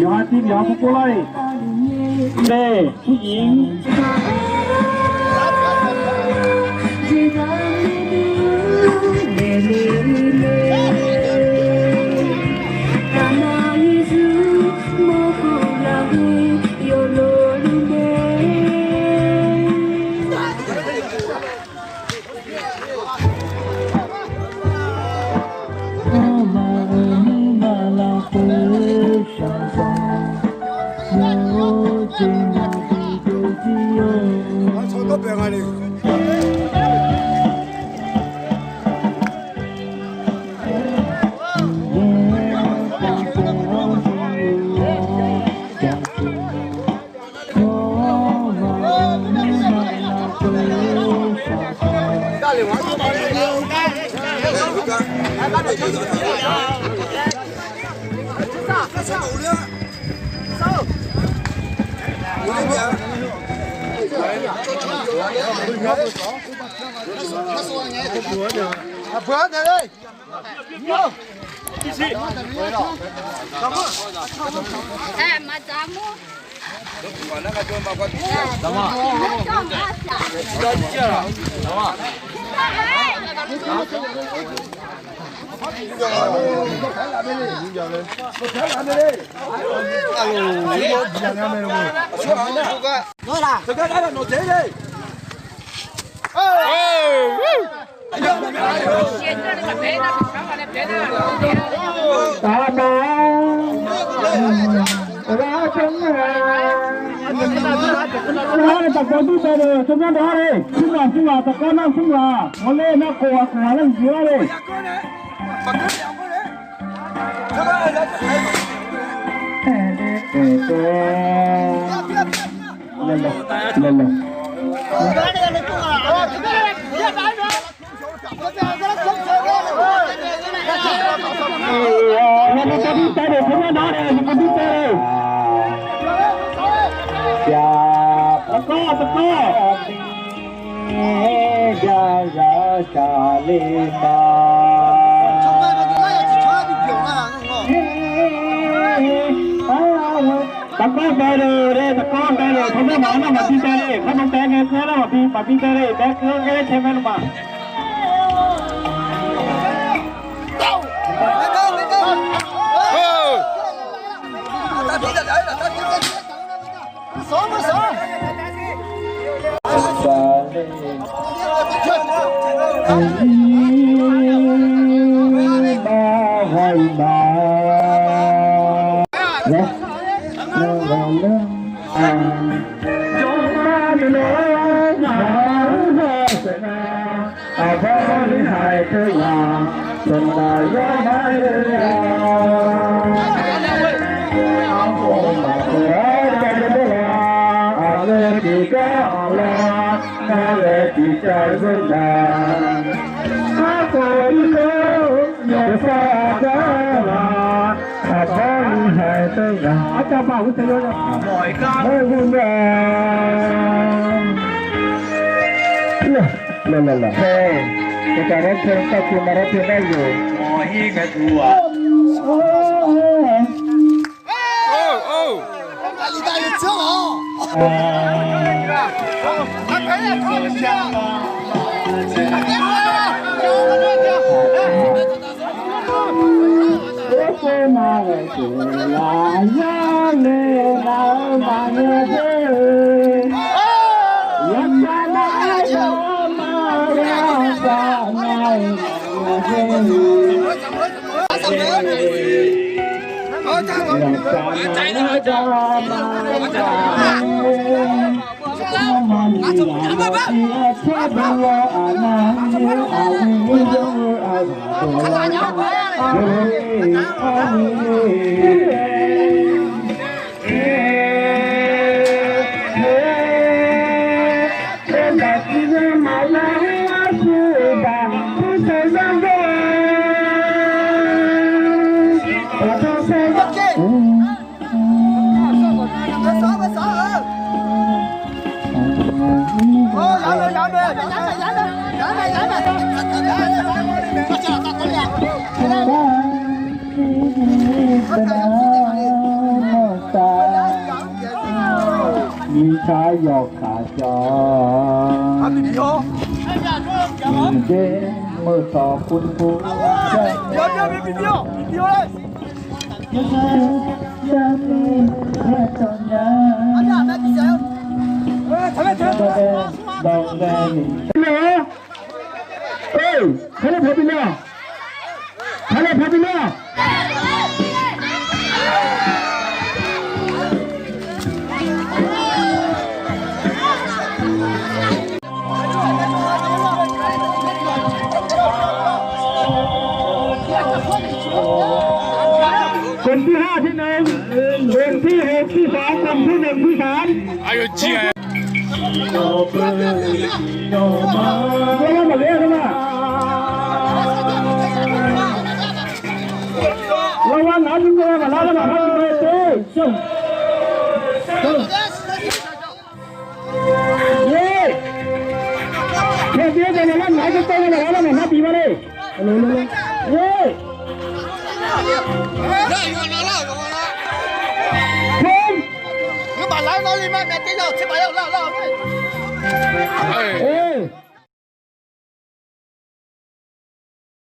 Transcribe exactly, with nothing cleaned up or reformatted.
Yawqha tiv yawqha pov pov lar-iq. Nae, ผู้หญิง. Taqkawv dur tae-euq tsawrmyanr dawq-ar le, smr ghaq smr ghaq taqkawv nar smr ghaq, hawler nar khof ghaq khof ghaq laer mqpyeuf-ar le. Taqkawv bae-euq le, taqkawv bae-euq, tawrmyanr maq-anr nar maqbi tae le, khar dm tae ngae keuv-ar nar maqbi, maqbi tae le, bae keuv-ar ngae laer tae mae lmaf. Mirtsaq yawkaq jawr, miqder meuq tawq purpur. Ey, kharlae paw bi ma. Kharlae paw bi ma. Gong tiq ha tiq nyiq, gong tiq hmq tiq sanq, gong tiq nyiq tiq sanq. Aqyawf jir-a. Lawrlar maqler-a, lawrlar. Lawrlar naq-anr jir-a maqlar, lawrlar maqlar jir-a. Ye. Tiqbyan deuq maqlar, naq-anr jir-a maqlar, lawrlar maqlar bi ma le. Ye. Kom.